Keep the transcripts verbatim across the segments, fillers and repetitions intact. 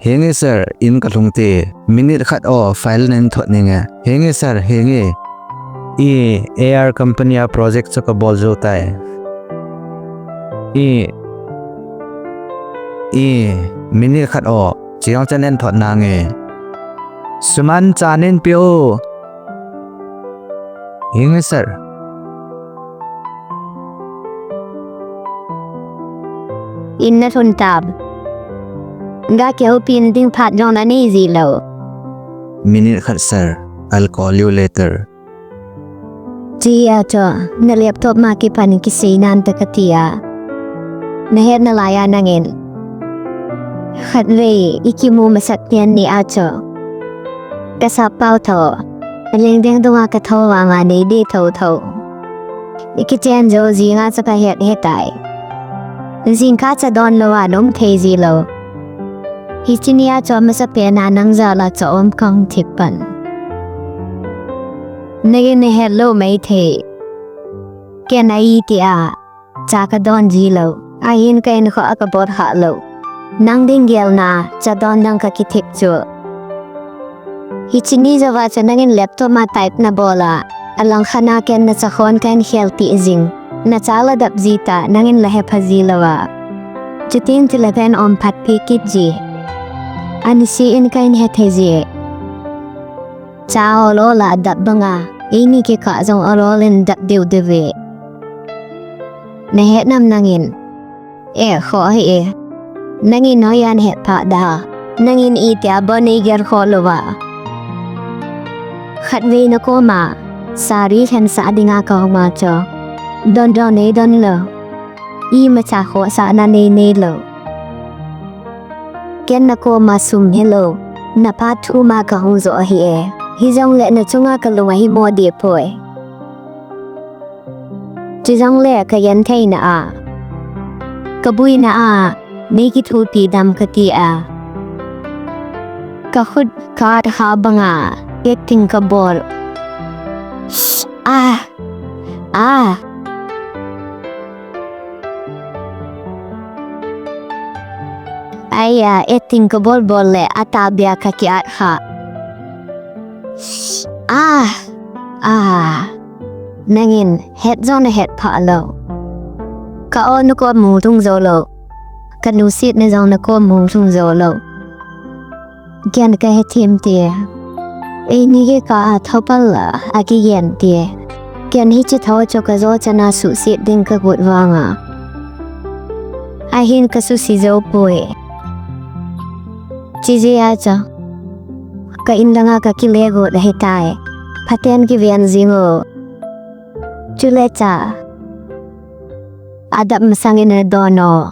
Henge sir, in kalhung te. Minute khat o, file nen thot ninge. Henge sir, henge. I A R company a project chu kabol jou tai. I, i, minute khat o, chiang chan nen thot nange. Suman cha nen pe o. Henge sir. In na thun tab. Ga keu pin ding phat jong na nei ji lou. Minute khat sir. I'll call you later. Tia cho, na laptop ma kipan kisei nan ta katia. Na het na laiya nangin. Khatvei, i kimu masat pian ni a cho. Ka sap pau tho. A leng deng dunga ka tho vanga nei de tho tho. I kichen jo jinga cha ka het hetai. Jingkah cha don lou a nom thei ji lou. Hichi nia cho masa pen a nang jal a cho om kong thik pan. Nagin na het lou mai thei. Ken a i ti a. Cha ka don ji lou. Ahin ka in kho a ka bol kha lou. Nang ding gel na, cha don dang ka kithip chu. Hichi ni jou va cha nangin laptop ma type na bol a. Alang khat na ken na cha khon ken khel ti jing. Na cha la dap ji ta, nangin la he pha ji lou a. Chuting ti la pen om phat pi kit ji. Ani si in ka in he thei ji. Cha ol ol a dap banga, eini kikah jong ol ol in dap diu diu ve. Na het nam nangin. E kho hi e. Nangin noiya na het pha da. Nangin i tia bon nei gel kho lou va. Khatvei na koma. Sari khen sa dinga ka homa cho. Don don nei don lou. Imacha khohsahna nei nei lou. Ken na koma sum helou. Na pa thu ma ka hung jo ahi e. Hijongle na chunga ka lung ahi mo di poi. Chujongle ka gen theina a. Ka buina a. Nei kithupi dam ka ti a. Ka khut ka tha banga. Acting ka bol. Ah. Ah. Aya, acting ka bol bol le, ata bia ka ki at ha. Ah, ah. Nangin, het jong na het pha lou. Ka o na ko mu tung jou lou. Ka nu sit na jong na ko mu tung jou lou. Ken ka he thim ti. Eini kikah a thopal a kigen ti. Ken hichi tho cho ka jo chana susit ding ka gut vanga. Ahin ka susi jou poi. Chijia cho. Ka in langa ka kile gut ahi tai. Phaten kiven jing o. Chule cha. Adap masangin a don o.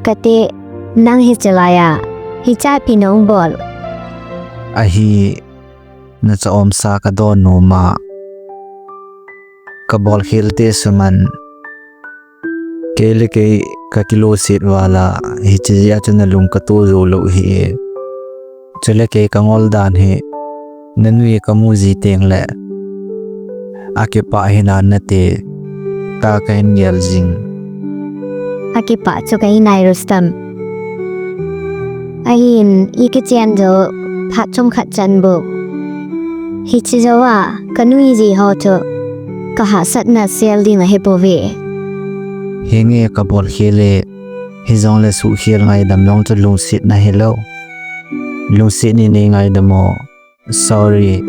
Kate, nang hichelaiya, hicha pi nong bol. Ahi, na cha omsa ka don nom a. Ka bol khel te suman. Kei le kei ka kilosit vala, hichia chu na lung ka tu jou lou hi e. Chule kei ka ngol dan hi, na nui ka mu ji teng le. Akipah hi nan nate, ta ka hin gel jing. Akipah chu ka hi nai Rustam. Ahin, i kichen jou, phat chomkhat chan bou. Hichi jou a, ka nui ji ho chu, ka hahsatna sel ding ahi bou ve. Henge ka bol khel e, hijongle suhkhel ngaidam jong chu lungsetna hilou. Lungset ni nei ngaidam o. Sorry.